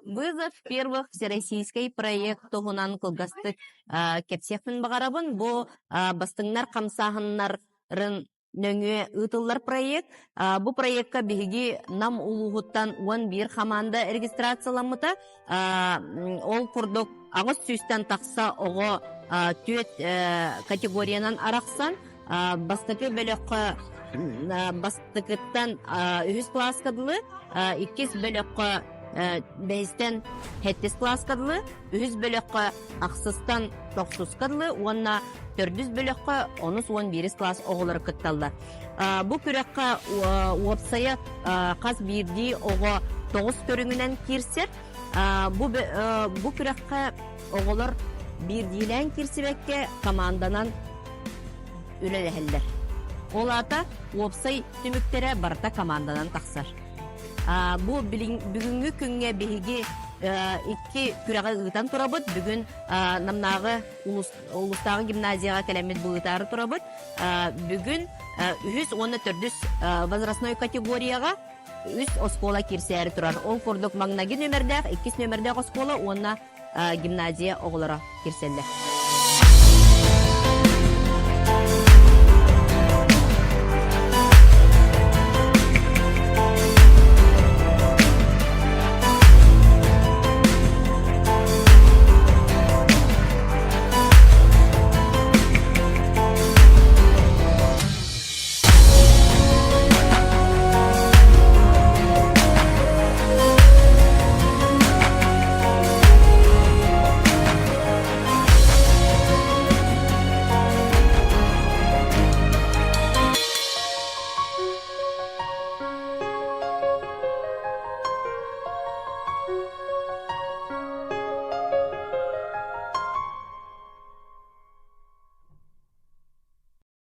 Вызов первых всероссийский проект туһунан кылгастык кэпсиэхпин баҕарабын. Бу бастыҥнар хамсааһыннарын нөҥүө ыытыллар проект. Бу проекка биһиги Нам улууһуттан 11 хамаанда регистрацияламмыта. Ол курдук аҕыс сүүстэн тахса оҕо түөрт категориянан арахсан бастакы бөлөххө бастакыттан үһүс кылааска дылы, иккис бөлөххө бэһистэн сэттис кылааска дылы, үһүс бөлөххө ахсыстан тохсуска дылы уонна төрдүс бөлөххө онус уон биирис кылаас оҕолоро кытталлар. Бу күрэххэ уопсайа хас биирдии оҕо тоҕус көрүҥүнэн киирсэр. Бу, бу күрэххэ оҕолор биирдиилээн киирсибэккэ команданан үлэлэһэллэр. Ол аата уопсай түмүктэрэ барыта команданан тахсар. Бу бүгүҥҥү күҥҥэ биһиги икки күрэҕи ыытан турабыт. Бүгүн Намнааҕы улуустааҕы гимназияҕа кэлэммит бу ыытаары турабыт. Бүгүн үһүс уонна төрдүс возрастной категорияҕа үс оскуола киирсээри турар. Ол курдук маҥнайгы нүөмэрдээх, иккис нүөмэрдээх оскуола уонна гимназия оҕолоро киирсэллэр.